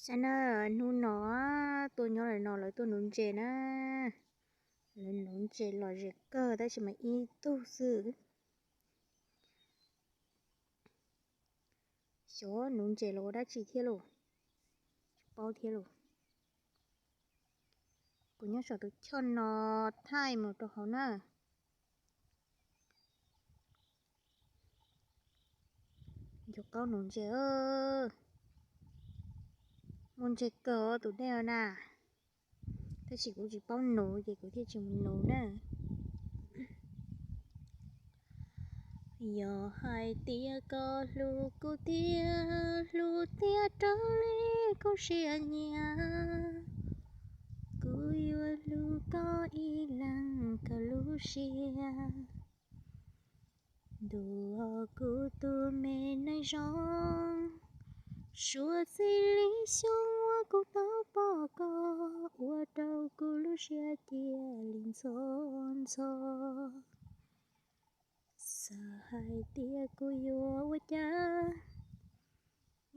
Cas na, hnub no tuaj nyob lawm no lawv tuaj nuv ntses na. Lawv nuv ntses lom zem kawg tab sis mas ib tug xwb. Xyov nuv ntses los ua dab tsi thiab lauj, tsis paub thiab lauj. Kuv nyob saum tus choj no thaij mus rau hauv na. Nco qab nuv ntses, muaj ntses kawg tus dej na, tab sis kuv tsis paub nuv ces kuv thiaj tsis mus nuv na. Yog hais tias koj hlub kuv tiag, hlub tiag raws li kuv siab nyiam, kuv yuav hlub koj ib leeg kawg lub siab. Ntuas kuv tus me neeg zoo, suav txij li xyoo uas kuv tau pom koj, ua rau kuv lub siab cia li ntxhov ntxhov. Xav hais tias kuv yuav ua cas,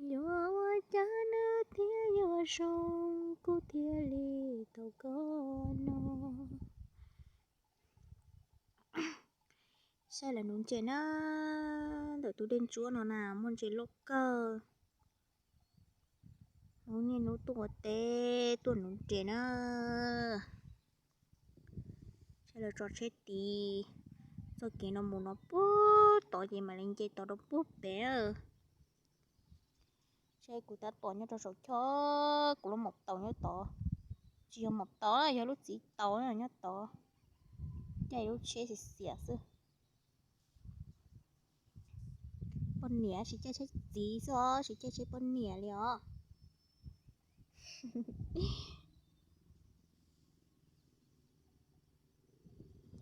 yuav ua cas nws thiaj yuav zoo, kuv thiaj li tau koj no. Saib lawv nuv ntses na, ntawm tus dej ntsuab no na muaj ntses loj kawg. Hnub niaj hnub tuaj ua teb tuaj nuv ntses na. Saib lawv tso tsheb tid, txoj kev no mus no puag tod ces mam li nce tod rau puag pem. Saib kuv tab tom nyob rau saum choj, kuv lub maum taus nyob tod, tsis yog maum taus, yog lub txiv taus nyob tod, caij lub tsheb xiav xiav xwb. Poj niam tsis caij tsheb txiv xwb os, tsis caij tsheb poj niam li os.